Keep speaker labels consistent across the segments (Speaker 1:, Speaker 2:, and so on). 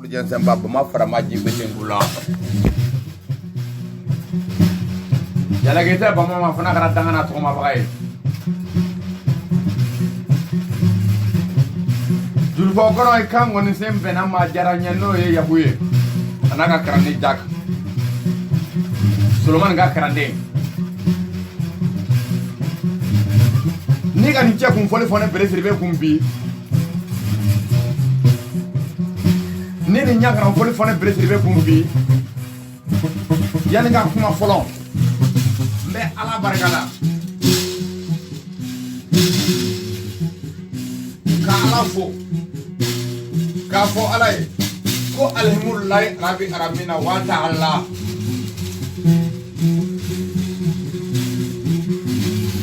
Speaker 1: Jɛnsɛnba bama farama ji bɛ la jalaki tɛ bama ma fana kɛra dangana tɔgɔmabaga ye julufɔ kɔrɔ ye kan kɔni sen bɛnna maa diyara ɲɛ n'o ye yaku ye a n'a ka kalanden jak solomani ka kalanden n'i ka nin cɛ kun fɔli fɔ ne bere siribe kun bi ni nin ɲagaran fɔli fɔ ne bere siribe kun bi yanni ka kuma fɔlɔ n bɛ ala barika la ka ala fo k'a fɔ ala ye ko alihamudulayi rabi aramina wa taala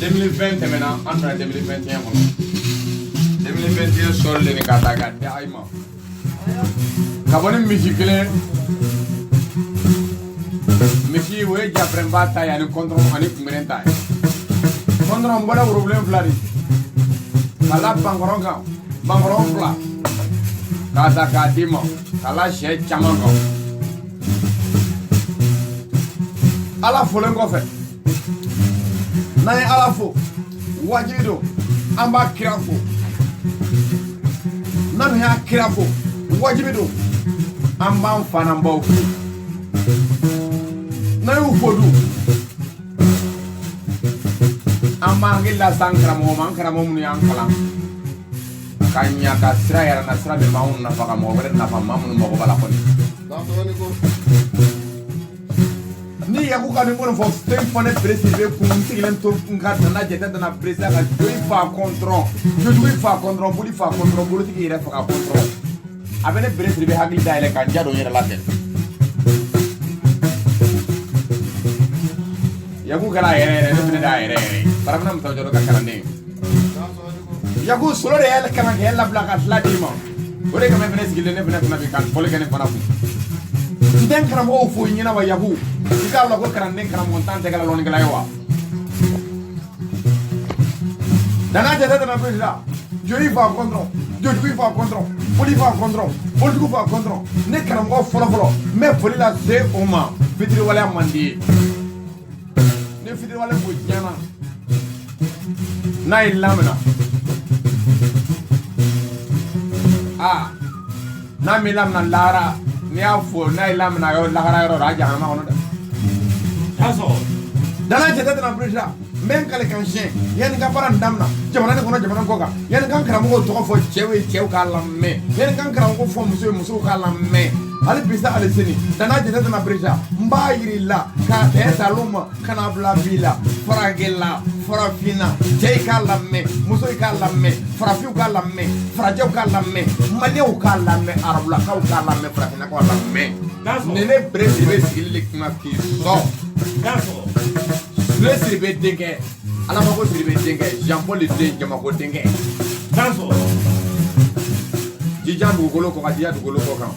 Speaker 1: 2020 tɛmɛna an donna 2021 kɔnɔ 2021 sɔrɔlen ni ka taa ka di ayi ma ka bɔ ni misi kelen misi o ye jafɛrɛnba ta ye ani kɔntɔrɔn ani kunbɛrɛn ta ye kɔntɔrɔn n bɔra worobilen fila de ka la bankɔrɔ kan bankɔrɔ fila k'a ta k'a d'i ma ka la sɛ caman kan ala folen kɔfɛ n'an ye ala fo wajibi don an b'a kira fo n'an y'a kira fo wajibi don an b'an fa n'an baw fo n'an y'u fo dun an b'an hakili lase an karamɔgɔ ma an karamɔgɔ minnu y'an kalan ka ɲa ka sira yɛrɛ na sira min b'anw nafa ka mɔgɔ wɛrɛ nafa maa minnu mago b'a la kɔni ni yaku ka nin kɔni fɔ fɛn fɔ ne bere siribe kun n sigilen to n ka dana jɛtɛ dana peresidan ka joyi fa kɔntɔrɔn jojugu fa kɔntɔrɔn boli fa kɔntɔrɔn bolotigi yɛrɛ faga kɔntɔrɔn a bɛ ne bere siribe hakili dayɛlɛ ka n ja don n yɛrɛ la kɛ yaku kɛra a yɛrɛ yɛrɛ ne fɛnɛ de y'a yɛrɛ yɛrɛ ye farafinna musa jɔdɔ ka kalanden yaku solo de y'a kalan k'e labila ka tila d'i ma o de kama e fɛnɛ sigilen ne fɛnɛ kunna bi ka fɔli kɛ ne fana kun n tɛ n karamɔgɔw fo i ɲɛna wa yaku i k'a lɔn ko kalanden karamɔgɔ tan tɛ kɛla lɔnnikɛla ye wa dana jate tɛmɛ président joli fa kɔntɔrɔn jojugu fa kɔntɔrɔn boli fa kɔntɔrɔn bolijugu fa kɔntɔrɔn ne karamɔgɔ fɔlɔ fɔlɔ n bɛ foli lase o ma fitiriwaleya man di ye ni fitiriwale ko diɲɛ na n'a y'i lamina aa n'a m'i lamina lahara n'i y'a fɔ n'a y'i lamina yɔrɔ lahara yɔrɔ la a jahanama kɔnɔ dɛ. Dana jate tɛna président n bɛ n kale kan siɲɛ yanni n ka baara nin daminɛ jamana nin kɔnɔ jamana kɔ kan yanni n ka n karamɔgɔw tɔgɔ fɔ cɛw ye cɛw k'a lamɛn yanni n ka n karamɔgɔ fɔ muso ye musow k'a lamɛn hali bi sa hali sini dana jate tɛna président n b'a yir'i la k'a tɛ talon ma ka n'a bila bi la faragɛla farafinna cɛ k'a lamɛn muso k'a lamɛn farafinw k'a lamɛn farajɛw k'a lamɛn maliyɛnw k'a lamɛn arabulakaw k'a lamɛn farafinnakaw k'a lamɛn nin ne bere siribe sigili de kuma k'i sɔn sule siribe denkɛ alamako siribe denkɛ jean paul den jamako denkɛ jijan dugukolo kɔ kan jijan dugukolo kɔ kan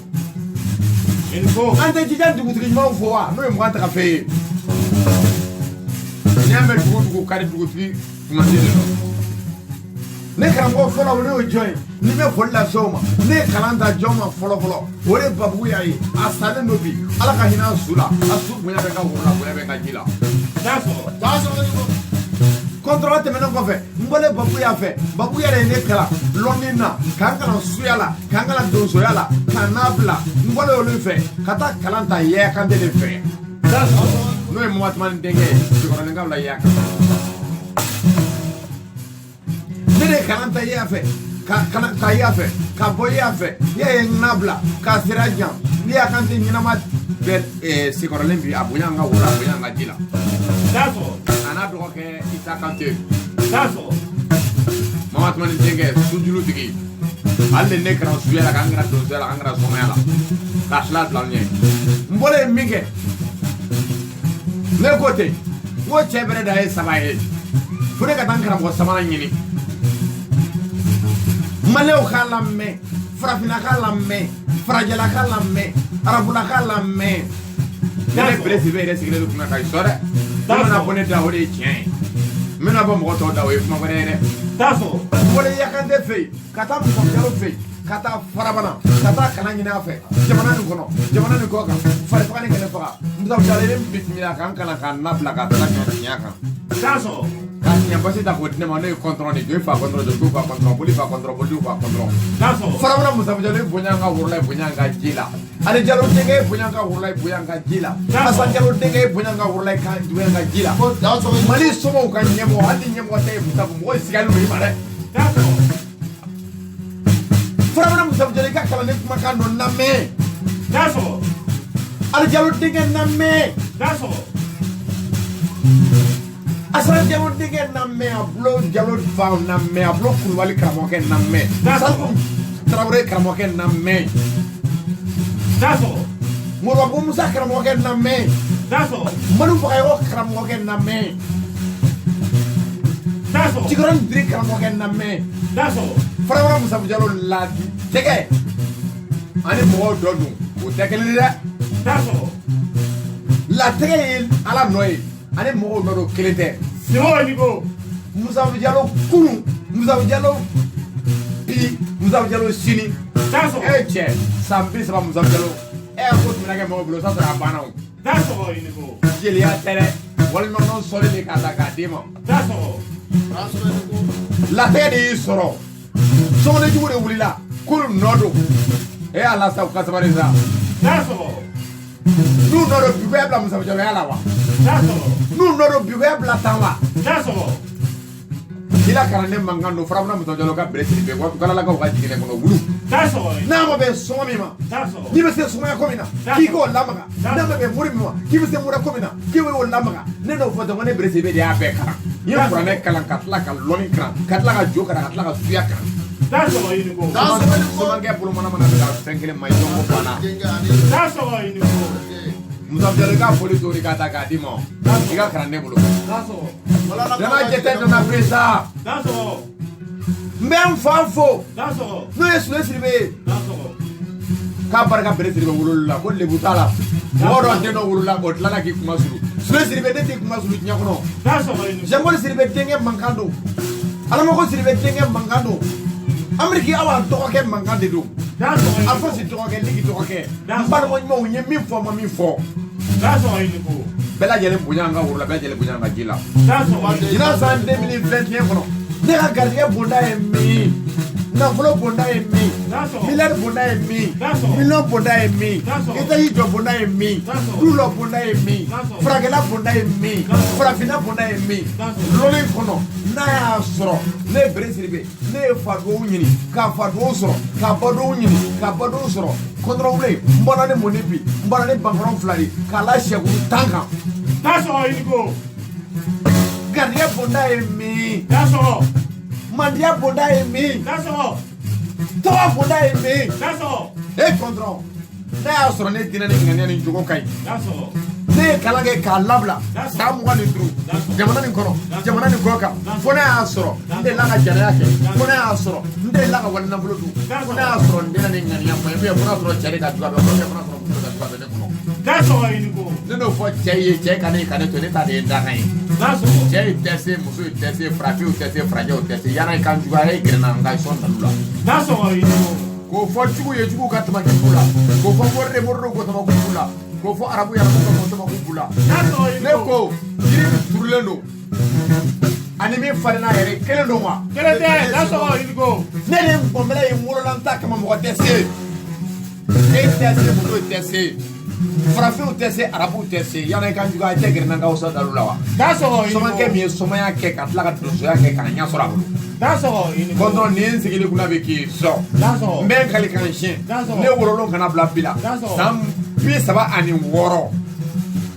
Speaker 1: an tɛ jijan dugutigi ɲumanw fo wa n'o ye mugan taga fɛ ye n'i y'a mɛn dugu dugu ka di dugutigi kunnandi de don ne karamɔgɔ fɔlɔ ne y'o jɔn ye ni bɛ foli lase o ma ne ye kalan ta jɔn ma fɔlɔ fɔlɔ o de ye babugu y'a ye a salen don bi ala ka hinɛ a su la a su bonya bɛ ka woro la bonya bɛ ka ji la kɔntɔrɔ tɛmɛnen kɔfɛ n bɔlen babu y'a fɛ babu yɛrɛ ye ne kalan lɔnni na k'an kalan suya la k'an kalan donsoya la k'an n'a bila n bɔlen olu fɛ ka taa kalan ta yaya kante de fɛ n'o ye mamatumani denkɛ ye sikɔrɔninkaw la yaya kan ne de ye kalan ta yaya fɛ ka kalan ta yaya fɛ ka bɔ yaya fɛ yaya ye n labila k'a sira jan ne yaya kante ɲɛnama bɛ sikɔrɔnin bi a bonya an ka woro a bonya an ka ji la a n'a dɔgɔkɛ isa kante mamatumani denkɛ sujulu tigi ale de ne kalan suya la k'an kalan donsoya la k'an kalan somaya la k'a tila bila n ɲɛ n bɔlen yen min kɛ ne ko ten n ko cɛ bɛrɛ da ye saba ye fo ne ka taa n karamɔgɔ sabanan ɲini maliyɛnw k'a lamɛn farafinna k'a lamɛn farajɛla k'a lamɛn arabula k'a lamɛn ne bere sibe yɛrɛ sigilen don kunna ka sɔn dɛ ne mana bɔ ne da o de ye tiɲɛ ye n bɛna bɔ mɔgɔ tɔw da o ye kuma wɛrɛ ye dɛ n bɔlen yakante fɛ yen ka taa musa jalo fɛ yen. Ka taa Farabana, ka taa kalan ɲini a fɛ jamana nin kɔnɔ, jamana nin kɔ kan, fari faga ni kɛnɛ faga. Musa Jalo ye n bisimila ka n kalan k'a nabila ka tila ka tiɲɛ kan. Ka tiɲɛ basi ta k'o di ne ma, n'o ye kɔntɔrɔn de ye. Joli fa kɔntɔrɔn, joli fa kɔntɔrɔn, boli fa kɔntɔrɔn, boli fa kɔntɔrɔn. Farabana Musa Jalo ye bonya an ka woro la, bonya an ka ji la. Ale Jalo denkɛ ye bonya an ka woro la, bonya an ka ji la. Asan Jalo denkɛ ye bonya an ka woro la, bonya an ka ji la. Mali somaw ka ɲɛmɔgɔ, hali ni ɲɛmɔgɔ tɛ ye, Musa, mɔgɔ sigalen don i ma dɛ. Farabana Musa Jalo, i ka kalanden kumakan dɔ lamɛn. Ale Jalo denkɛ lamɛn. Asan Jalo denkɛ lamɛn. Abulo Jalo fa lamɛn. Abulo Kulubali karamɔgɔkɛ lamɛn. Saliku Tarawele karamɔgɔkɛ lamɛn. Moribabugu Musa karamɔgɔkɛ lamɛn. Manu Bagayogo karamɔgɔkɛ lamɛn. Jikɔrɔni Diri karamɔgɔkɛ lamɛn. Farabana Musa Jalo laadi tɛgɛ ani mɔgɔw dɔ dun, o tɛ kelen ye dɛ. Latigɛ ye Ala nɔ ye, ani mɔgɔw nɔ don, kelen tɛ. Musa Jalo kunun, Musa Jalo bi, Musa Jalo sini. E cɛ, san 30 Musa Jalo, e ko tun bɛna kɛ mɔgɔ bolo, sa sɔrɔ a banna o. Jeliya tɛ dɛ, walima sɔli de k'a ta k'a d'i ma. Latigɛ de y'i sɔrɔ, sɔmɔnɛjugu de wulila k'olu nɔ don. E y'a la sa, u ka sabali sa. N'u nɔ don, bikoya bila Musa Jaloya la wa? N'u nɔ don, bikoya bila tan wa? I la kalanden mankan don. Farabana Musa Jalo ka bere siri bɛɛ galalakaw ka jiginɛ kɔnɔ wulu. N'a ma bɛn sɔngɔ min ma, n'i bɛ se sumaya ko min na, k'i k'o lamaga. N'a ma bɛn mori min ma, k'i bɛ se mori ko min na, k'i b'o lamaga. Ne n'o fɔ dɔrɔn, ne bere siri de y'a bɛɛ kalan. N ye kuranɛ kalan, ka tila ka lɔnni kalan, ka tila ka jo kalan, ka tila ka suya kalan. Somankɛ bolo mana mana bɛ ka fɛn kelen ma i dɔn ko banna. Musa Jalo, i ka foli tori k'a ta k'a d'i ma i ka kalanden bolo. Dana jɛtɛ nana presa. N bɛ n fa fo, n'o ye Sule Siribe ye, k'a barika bere Siribe wololi la, ko lebu t'a la. Mɔgɔ dɔ den dɔ wolola, o tilala k'i kuma sulu. Sule Siribe, ne t'i kuma sulu diɲɛ kɔnɔ. Jean-Paul Siribe denkɛ mankan don. Alamako Siribe denkɛ mankan don. Ameriki awa dɔgɔkɛ mankan de don. Alphonse dɔgɔkɛ, Ligi dɔgɔkɛ. N balima ɲumanw, n ye min fɔ, ma min fɔ. Bɛɛ lajɛlen bonya an ka woro la, bɛɛ lajɛlen bonya an ka ji la. Ɲinan san 2021 kɔnɔ, ne ka garijɛgɛ bonda ye min, nafolo bonda ye min, miliyari bonda ye min, miliyɔn bonda ye min, etazi jɔ bonda ye min, du lɔ bonda ye min, furakɛla bonda ye min, farafinna bonda ye min, lɔnni kɔnɔ, n'a y'a sɔrɔ ne ye bere Siribe, ne ye fa duwawu ɲini k'a fa duwawu sɔrɔ, k'a ba duwawu ɲini k'a ba duwawu sɔrɔ. Kɔntɔrɔn wele, n bɔra ni mɔni bi, n bɔra ni bankɔrɔ 2 de k'a la sɛkuru 10 kan. Garijɛgɛ bonda ye min, mandiya bonda ye min, tɔgɔ bonda ye min. E kɔntɔrɔn, n'a y'a sɔrɔ ne diinɛ ni ŋaniya ni jogo ka ɲi, ne ye kalan kɛ k'a labila san 25 jamana nin kɔnɔ, jamana nin kɔ kan, fo ne y'a sɔrɔ n delila ka jɛnɛya kɛ, fo ne y'a sɔrɔ n delila ka wali nafolo dun, fo ne y'a sɔrɔ n dena ni ŋaniya ma ɲi, fo n'a sɔrɔ cɛ de ka jugu a bɛ kɔnɔ, fo n'a sɔrɔ muso de ka jugu a bɛ ne kɔnɔ. Ne n'o fɔ cɛ ye, cɛ ka ne ka ne to, ne ta de ye n dakan ye. Cɛ ye tɛ se, muso ye tɛ se, farafinw tɛ se, farajɛw tɛ se, yanni kan juguya ye gɛrɛnna n ka sɔn dalu la. K'o fɔ jugu ye, jugu ka tamaki b'u la. K'o fɔ moriden, moridenw ko tamaki b'u la. K'o fɔ arabu, arabu ka tamaki b'u la. Ne ko yiri min turulen don ani min falenna yɛrɛ kelen don wa? Ne de ye npɔnbɛlɛ ye, n wolola n ta kama, mɔgɔ tɛ se. E tɛ se, muso tɛ se, farafinw tɛ se, arabuw tɛ se, yanni i ka juguya i tɛ gɛrɛ n ka wusa dalu la wa? Somakɛ min ye somaya kɛ ka tila ka donsoya kɛ k'a ɲɛ sɔrɔ a bolo. Kɔntɔn nin ye n sigili kunna bɛ k'i sɔn. N bɛ n kali kan siɲɛ. Ne wololon kana bila bi la san 36.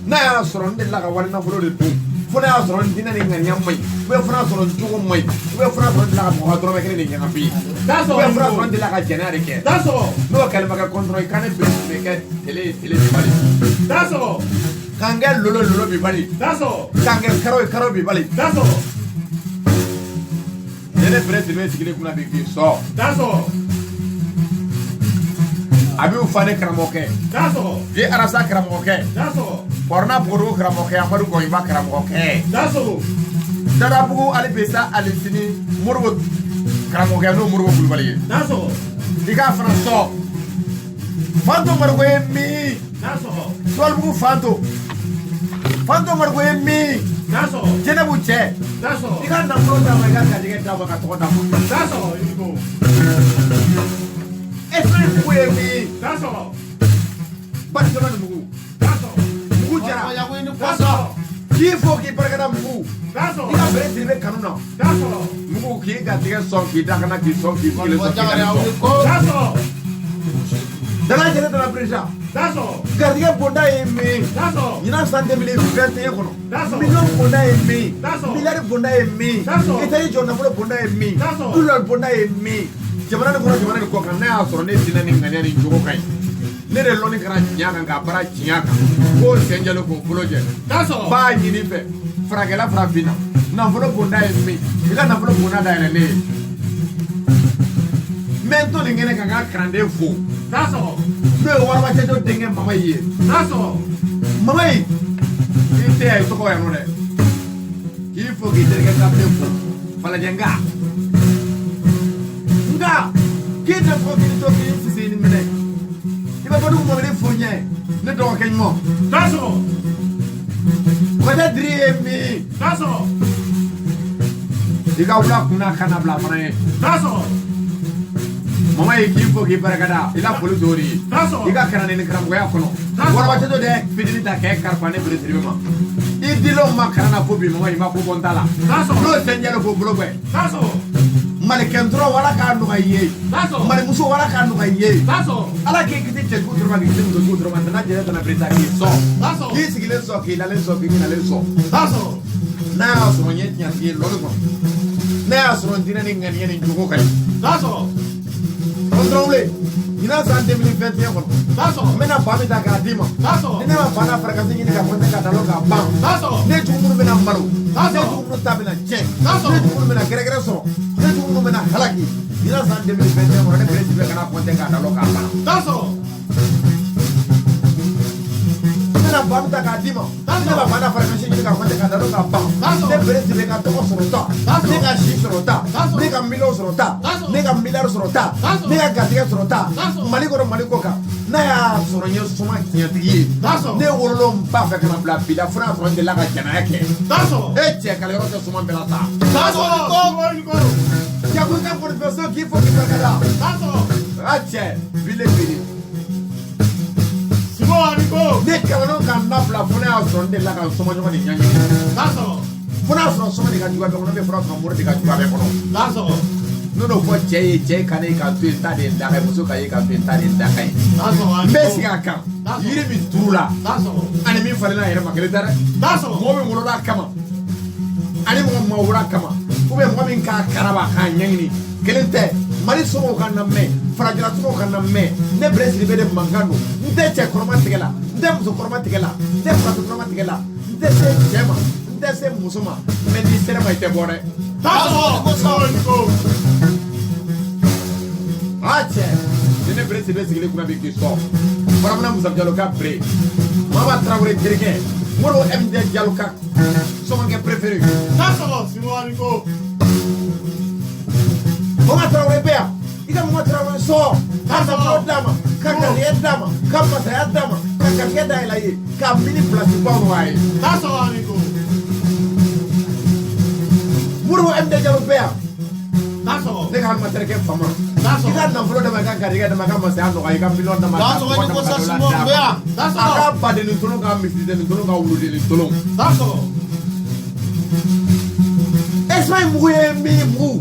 Speaker 1: N'a y'a sɔrɔ n delila ka wali nafolo de dun, fo n'a y'a sɔrɔ n diinɛ ni ŋaniya ma ɲi, ou fo n'a sɔrɔ n jogo ma ɲi, ou fo n'a sɔrɔ n delila ka mɔgɔ ka dɔrɔmɛ kelen de ɲagami, ou fo n'a sɔrɔ n delila ka jɛnɛya de kɛ. N'o kɛlen ma kɛ kɔntɔn i ka ne bere bɛ kɛ tele ye, tele bi bali. K'an kɛ lolo lolo bi bali. K'an kɛ karo ye, karo bi bali. Ne ne bere siribe sigilen kunna bi k'i sɔn. A b'u fa ne karamɔgɔkɛ. Di arasa karamɔgɔkɛ. Kɔrɔna Bogodugu karamɔgɔkɛ, Amadu Gɔnyiba karamɔgɔkɛ. Dadabugu ali bi sa ali sini Moribo karamɔgɔkɛ, n'o Moribo Kulubali ye. I k'a fana sɔn. Fanto Mariko ye min? Sabalibugu Fanto. Fanto Mariko ye min? Jɛnɛbu cɛ. I ka nafolo d'a ma, i ka garijɛgɛ d'a ma, ka tɔgɔ d'a ma. Espoir mugu ye min? Barcelone mugu. Mugu jara. K'i fo k'i barikada mugu. I ka bere siri bɛ kanu na. Mugu k'i garijɛgɛ sɔn k'i dakana k'i sɔn k'i sigilen sɔn k'i dalen sɔn. Dala jɛnɛ dala président. Garijɛgɛ bonda ye min? Ɲinan san 2021 kɔnɔ. Miliyɔn bonda ye min? Miliyari bonda ye min? Italie jɔ nafolo bonda ye min? Dollar bonda ye min? Jamana nin kɔnɔ, jamana nin kɔ kan, n'a y'a sɔrɔ ne diinɛ ni ŋaniya ni jogo ka ɲi. Ne de lɔnni kɛra tiɲɛ kan k'a baara tiɲɛ kan. K'o sen jɛlen k'o bolo jɛ. N b'a ɲini fɛ faragɛla farafinna. Nafolo bonda ye min? I ka nafolo bonda dayɛlɛ ne ye. N bɛ n to nin kɛnɛ kan ka kalanden fo. N'o ye waraba cɛjɔ denkɛ Mama ye. Mama yi, i tɛ yan i tɔgɔ yan nɔ dɛ. K'i fo k'i terikɛ Gabriel fo. Falajɛnka. Nka k'i tɛ fɔ k'i to k'i sisi ni minɛ. I bɛ bɔ dugu mɔbili fo ɲɛ. Ne dɔgɔkɛ ɲuman. Kɔjɛ diri ye min? I ka wula kunna kana bila fana ye. Mama ye k'i fo k'i barikada i la foli t'o de ye. I ka kalanden ni karamɔgɔya kɔnɔ. Waraba cɛjɔ dɛ fitinin ta k'e kalifa ne bere siribe ma. I dilenw ma kalan na fo bi mama i ma ko bɔ n ta la. N'o sen jɛlen k'o bolo bɛ. Malikɛntɔrɔ wala k'a nɔgɔya i ye. Malimuso wala k'a nɔgɔya i ye. Ala k'i kisi cɛjugu tɔɔrɔ ma k'i kisi musojugu tɔɔrɔ ma. Nana jɛnɛ tana bere ta k'i sɔn. K'i sigilen sɔn k'i lalen sɔn k'i ɲinalen sɔn. N'a y'a sɔrɔ n ye tiɲɛtigi ye lɔnni kɔnɔ. N'a y'a sɔrɔ n diinɛ ni ŋaniya ni jogo ka ɲi. Kɔntɔrɔwule ɲinan san 2021 kɔnɔ. N bɛna ba min ta k'a d'i ma. Ni ne ma ba n'a farakasi ɲini ka fɔ ne ka dalon k'a ban. Ne jugu minnu bɛna malo. Ne jugu minnu ta bɛna tiɲɛ. Ne jugu minnu bɛna gɛrɛgɛrɛ sɔrɔ. Ne jugu minnu bɛna halaki. Ɲinan san 2021 kɔnɔ ne bere ti fɛ ka na kɔntɛ k'a dalon k'a ban. N bɛna ba min ta k'a d'i ma. Ne ma ba n'a farakasi ɲini ka kɔntɛ k'a dalon k'a ban. Ne bere ti fɛ ka tɔgɔ sɔrɔ ta. Ne ka si sɔrɔ ta. Ne ka miliyɔn sɔrɔ ta. Ne ka miliyari sɔrɔ ta. Ne ka garijɛgɛ sɔrɔ ta. Mali kɔnɔ Mali kɔ kan. N'a y'a sɔrɔ n ye suma tiɲɛtigi ye. Ne wolola n ba fɛ ka na bila bi la fo n'a y'a sɔrɔ n delila ka jɛnɛya kɛ. E cɛ kaliyɔrɔ tɛ suma bɛɛ la sa. Jago ka fortifɛn k'i fo k'i barikada. A cɛ bile bile. Ne kalandenw ka n labila fo n'a y'a sɔrɔ n delila ka n somaɲɔgɔn de ɲɛɲini. Fo n'a sɔrɔ soma de ka jugu a bɛɛ kɔnɔ, fo n'a sɔrɔ mori de ka jugu a bɛɛ kɔnɔ. N'o n'o fɔ cɛ ye, cɛ ka ne ka to yen ta de ye daga ye, muso ka ye ka to yen ta de ye daga ye. N bɛ sigi a kan yiri min turu la ani min falenna a yɛrɛ ma kelen tɛ dɛ. Mɔgɔ min wolola a kama ani mɔgɔ min ma wolo a kama ou bien mɔgɔ min k'a karaba k'a ɲɛɲini kelen tɛ. Mali somɔgɔw ka na mɛn, farajɛla somɔgɔw ka na mɛn, ne bere Sidibe de mankan don. N tɛ cɛ kɔrɔma tigɛ la, n tɛ muso kɔrɔma tigɛ la, n tɛ farafin kɔrɔma tigɛ la, n tɛ se cɛ ma, n tɛ se muso ma, mɛ n'i sera ma i tɛ bɔ dɛ. A cɛ ni ne bere Sidibe sigilen kunna bi k'i sɔn. Faramana Musa Jalo ka bere, Mama Tarawele terikɛ, Modibo MD Jalo ka sɔmɔkɛ préféré. Mama Tarawele bɛ yan, i ka Mama Tarawele sɔn ka nafolo d'a ma, ka garijɛgɛ d'a ma, ka masaya d'a ma, ka garijɛgɛ dayɛlɛ a ye, ka mini pilasi baw nɔgɔya a ye. Modibo MD Jalo bɛ yan, ne ka Halima terikɛ fama, i ka nafolo d'a ma, i ka garijɛgɛ d'a ma, ka masaya nɔgɔya, i ka miliyɔn d'a ma, ka tɔgɔ d'a ma, ka dɔla d'a ma. A ka badenni tolon, ka misidenni tolon, ka wuludenni tolon. Esma mugu ye min mugu.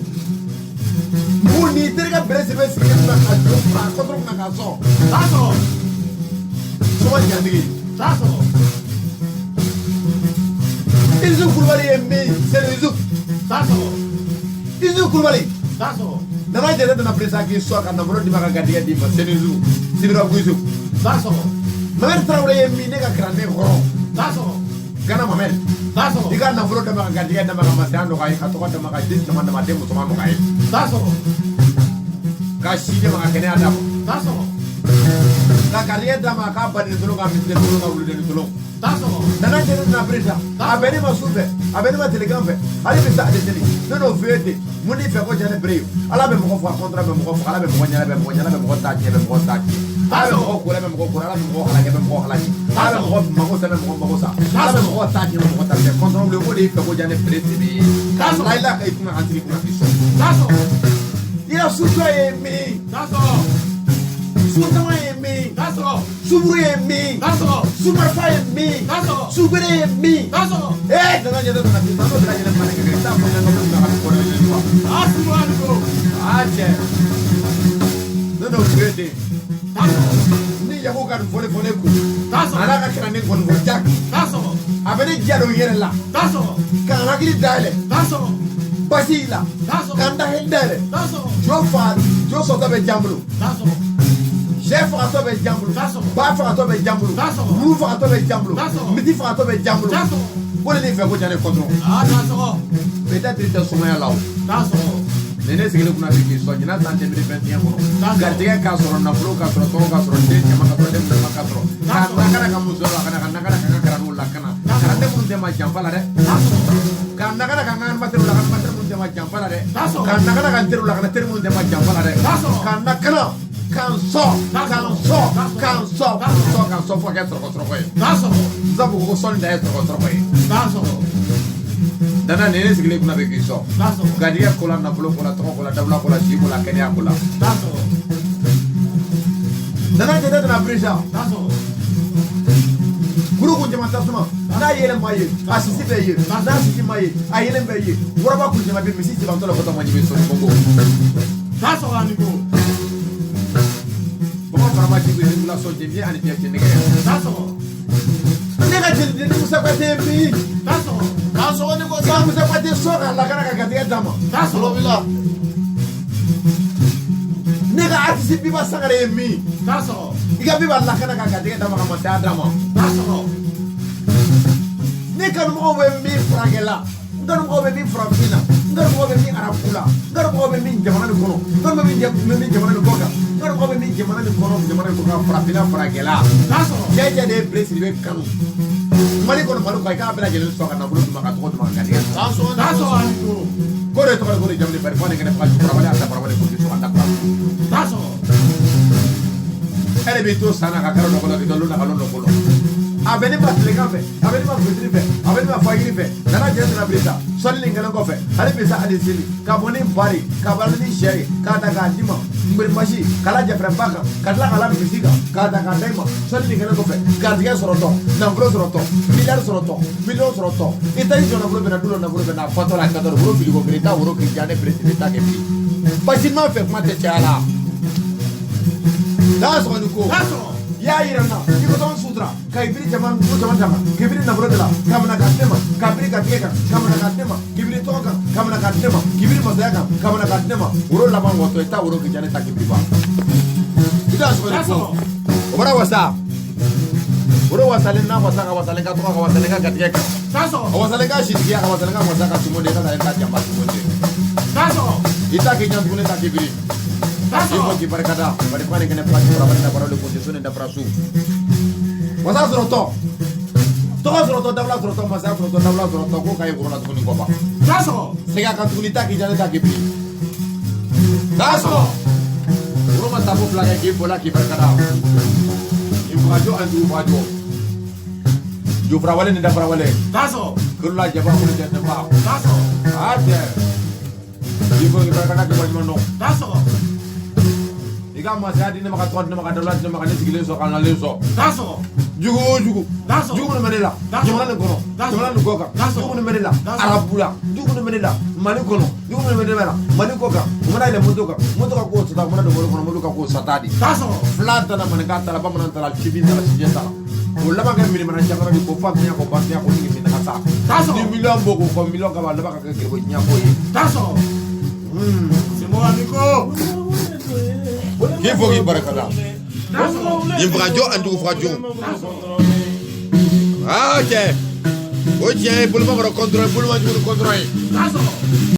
Speaker 1: Mugu ni terikɛ bere Sidibe sigilen kunna ka jɔ a kɔtɔrɔ kunna k'a sɔn. Soma jantigi. Izu Kulubali ye min Senu Izu. Izu Kulubali. Nana jɛnɛ nana peresa k'i sɔn ka nafolo d'i ma ka garijɛgɛ d'i ma Senu Izu. Sibira Izu. Mamɛdi Tarawele ye min ne ka kalanden hɔrɔn. Gana Mamɛdi. I ka nafolo d'a ma ka garijɛgɛ d'a ma ka masaya nɔgɔya ye ka tɔgɔ d'a ma ka den caman d'a ma den musoman nɔgɔya ye. Ka si d'a ma ka kɛnɛya d'a ma. Ka garijɛgɛ d'a ma a k'a baden tolon, k'a misiden tolon, ka wuluden tolon. Nana jɛnɛ nana peresa a bɛ ne ma su fɛ, a bɛ ne ma telekan fɛ, hali bi sa ale seli ne n'o f'i ye ten. Mun n'i fɛ ko jɛnɛ bere ye? Ala bɛ mɔgɔ faga, kɔntara bɛ mɔgɔ faga, Ala bɛ mɔgɔ ɲɛna, bɛ mɔgɔ ɲɛna, bɛ mɔgɔ ta tiɲɛ, bɛ mɔgɔ ta tiɲɛ. Ala bɛ mɔgɔ ko la, bɛ mɔgɔ ko la, Ala bɛ mɔgɔ halaki, bɛ mɔgɔ halaki. Ala bɛ mɔgɔ mako sa, bɛ mɔgɔ mako sa. Ala bɛ mɔgɔ ta tiɲɛ, bɛ mɔgɔ ta tiɲɛ. Kɔntara wuli o de y'i fɛ ko jɛnɛ bere de bɛ ye. K'a layila ka i kunna an tigi kunna k'i sɔn. I ka sutɔ ye min? Sutama ye min? Suburu ye min? Sumarifa ye min? Subere ye min? Ee, nana jɛnɛ nana bi, n'o bɛɛ lajɛlen fana kɛ, i t'a fɔ ɲɛna ko ka kɔrɔ ye wa? Aa cɛ, ne n'o f'i ye ten. Ni Yaku ka nin fɔli fɔ ne kun, a n'a ka kalanden kɔni fɔ Jack, a bɛ ne diya don n yɛrɛ la, ka n hakili dayɛlɛ basi la, ka n dahili dayɛlɛ. Jɔ fa jɔ sɔtɔ bɛ jan bolo, sɛ fagatɔ bɛ jan bolo, ba fagatɔ bɛ jan bolo, wulu fagatɔ bɛ jan bolo, misi fagatɔ bɛ jan bolo. Ko ne fɛ ko ja ne kɔtɔrɔ peut-être i tɛ sumaya la o. Ni ne sigilen kunna bi k'i sɔn ɲinan san 2021 kɔnɔ, garijɛgɛ k'a sɔrɔ, nafolo k'a sɔrɔ, tɔgɔ k'a sɔrɔ, den caman ka sɔrɔ, den musoman ka sɔrɔ, k'a nakana ka muso la kana, ka nakana ka n ka kalandenw lakana, kalanden minnu tɛ ma janfa la dɛ, k'a nakana ka n ka animateur lakana, animateur minnu tɛ ma janfa la dɛ, k'a nakana ka n teriw lakana, teri minnu tɛ ma janfa la dɛ, k'a nakana k'an sɔn, k'an sɔn, k'an sɔn, k'an sɔn, k'an sɔn fo ka kɛ sɔrɔkɔ sɔrɔkɔ ye. Sabu ko sɔnni da ye sɔrɔkɔ sɔrɔkɔ ye. Dana ni ne sigilen kunna bɛ k'i sɔn garijɛgɛ ko la, nafolo ko la, tɔgɔ ko la, dabila ko la, si ko la, kɛnɛya ko la. Nana jɛnɛ nana peresa kuru kun jama tasuma n'a yɛlɛ ma ye, a sisi bɛ ye, n'a sisi ma ye, a yɛlɛ bɛ ye. Waraba kun jama bɛ misi jabantɔ la fɔtɔ ma ɲimi sɔnni koko. Bama farama ji bɛ la sɔn jɛnjɛ ani jɛ nɛgɛ. Ne ka jeli ni Musa Kuyate ye min? Ka Musa Kuyate sɔn ka lakana ka garijɛgɛ d'a ma. Ne ka artiste Biba Sangare ye min? I ka Biba lakana ka garijɛgɛ d'a ma, ka masaya d'a ma. Ne kanumɔgɔw bɛ min furakɛ la, n kanumɔgɔw bɛ min farafin na, n kanumɔgɔw bɛ min arabu la, n kanumɔgɔw bɛ min jamana nin kɔnɔ, n kanumɔgɔw bɛ min jamana nin kɔ kan, n kanumɔgɔw bɛ min jamana nin kɔnɔ, jamana nin kɔ kan, farafinna furakɛ la. Cɛ cɛ de ye Bere Sidibe kanu Mali kɔnɔ, Mali kɔ, i k'a bɛɛ lajɛlen sɔn ka nafolo d'u ma, ka tɔgɔ d'u ma, ka garijɛgɛ sɔrɔ. Ko de tɔgɔ de ko de jamu de bari fɔ ne kɛnɛ faga jukurabali a dabarabali ko ti sɔn a dakura. E de b'i to san na ka kɛra dɔ kɔnɔ k'i to lon na ka lon dɔ kɔnɔ. A bɛ ne ma tilegan fɛ, a bɛ ne ma fitiri fɛ, a bɛ ne ma fajiri fɛ. Nana jɛnɛ nana birisa sɔli nin kɛlen kɔfɛ, hali bisa hali sini ka bɔ ni ba de, ka bɔ ni sɛ ye, k'a ta k'a d'i ma nberimasi, k'a la jɛfɛrɛnba kan, ka tila k'a la misi kan, k'a ta k'a d'i ma. Sɔli nin kɛlen kɔfɛ, garijɛgɛ sɔrɔtɔ, nafolo sɔrɔtɔ, miliyari sɔrɔtɔ, miliyɔn sɔrɔtɔ, i ta i jɔ nafolo bɛ na, du dɔ nafolo bɛ na, a fatɔ la a katɔ woro fili ko kelen, i t'a woro k'i diya ne bere i t'a kɛ bi basi ma fɛ kuma tɛ caya la. N'a sɔgɔ ni ko i y'a yira n na i ko tɔn sutura ka i biri jama du jama jama k'i biri nafolo de la ka minɛ ka di ne ma, ka biri garijɛgɛ kan ka minɛ ka di ne ma, k'i biri tɔgɔ kan ka minɛ ka di ne ma, k'i biri masaya kan ka minɛ ka di ne ma. Woro laban wɔtɔ i t'a woro k'i diya ne ta k'i biri ba i t'a sɔgɔ ni ko o bɔra wasa woro wasalen n'a wasa ka wasalen ka tɔgɔ ka wasalen ka garijɛgɛ kan a wasalen ka sitigiya ka wasalen ka masa ka sumo de i ka taa ta janba sumo de i t'a k'i ɲɛ tuguni ta k'i biri i ko k'i barika da bari fa ni kɛnɛ fa kura bari dabara le ko so ni dabara su wasa sɔrɔtɔ tɔgɔ sɔrɔtɔ dabila sɔrɔtɔ masaya sɔrɔtɔ dabila sɔrɔtɔ ko k'a ye woro la tuguni kɔba segin a kan tuguni ta k'i diya ne ta k'i biri n'a sɔrɔ woro ma taako fila kɛ k'i bɔla k'i barika da i fagajɔ ani dugu fagajɔ jofura wale ni dafara wale kolola jaba kolo jɛ tɛ fa a cɛ i ko k'i barika da k'i waleɲuman dɔn i ka masaya di ne ma ka tɔgɔ di ne ma ka dabila di ne ma ka ne sigilen sɔn ka nalen sɔn jugu o jugu jugu minnu bɛ ne la jamana nin kɔnɔ jamana nin kɔ kan jugu minnu bɛ ne la arabu la jugu minnu bɛ ne la Mali kɔnɔ jugu minnu bɛ ne la Mali kɔ kan u mana yɛlɛ moto kan moto ka kow sata u mana don mobili kɔnɔ mobili ka kow sata de fila tana maninka ta la bamanan ta la sifin ta la sijɛ ta la o laban kɛ mirimana jamana de ko fantanya ko bantanya ko nigi minɛ ka sa ni miliyɔn bɔ k'o kɔ miliyɔn kama a laban ka kɛ gɛrɛbɔ diɲɛ ko ye. K'i fo k'i barika da nin fagajɔ ani dugu fagajɔ aa cɛ o tiɲɛ ye boloma kɔrɔ kɔntɔrɔn ye boloma jugu ni kɔntɔrɔn ye.